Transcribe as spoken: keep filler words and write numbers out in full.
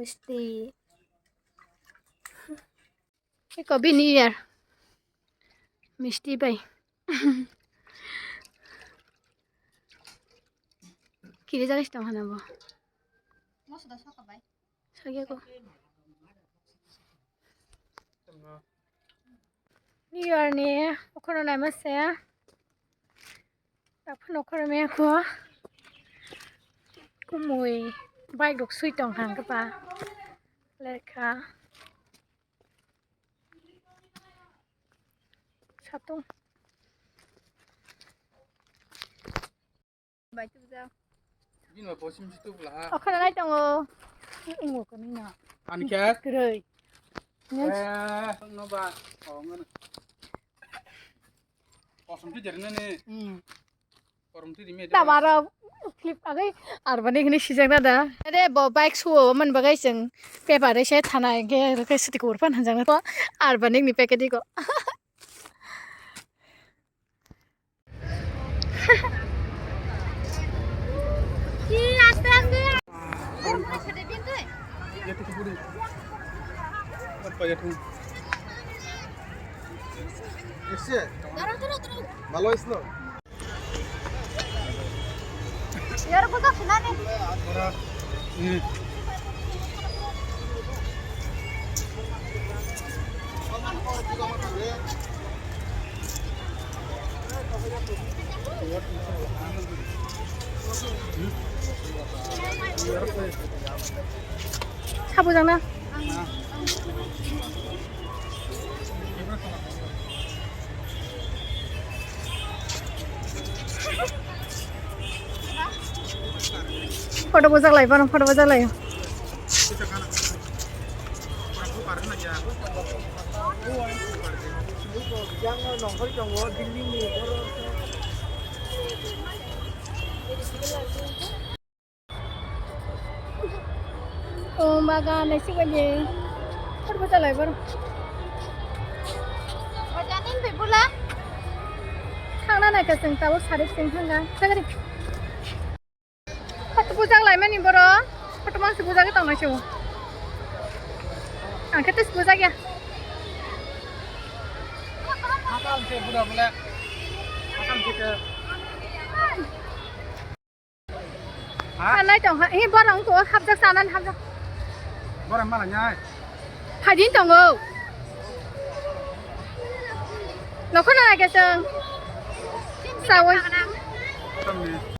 Misti. Eko bini yar. Misti bai. Kiri jagis tong hana bo. Sakya ko. New Year ni okhorno naima se. Taphano okhorno me ko. Kumui bike rok sui tong hang kapa. Lekha. Satung. Bai tubujak. Bini bai posim si tubula ha. Okhorno nai tongo. Ungo kami na. Ani khe? Kwrwi. Eh, no ba. Oh, ngono. Posom tu jerna ni. Hmm. Posom tu di me. Tamaro flip agai arbani hini sijak na da. Ade bo bike suo man bagai seng paper se thana ke ke siti kurpan hanjang ko arbani ni packet ko. ভালো হইছিল? Sabo jang na. Photo bujak lai, bono photo bujak lai. Oh, bagan naisik bai de. Photo bujak lai bono. Bajanin bai bula. Thangna naikha chwng tabuk sari chwng thangkha. Sagri. Photo bujak lai mani boro. Photo mansi bujak tong naisik. Ang khe tis bujak ya. Hakam se bura bula. Hakam se ke. Ha? Sanai tong ha, he borok wngkha o hapjak sanani hapjak. Borok mala nyai. Phaidin tongo. Nokhorno naikhe chwng. Sawi. Tamni.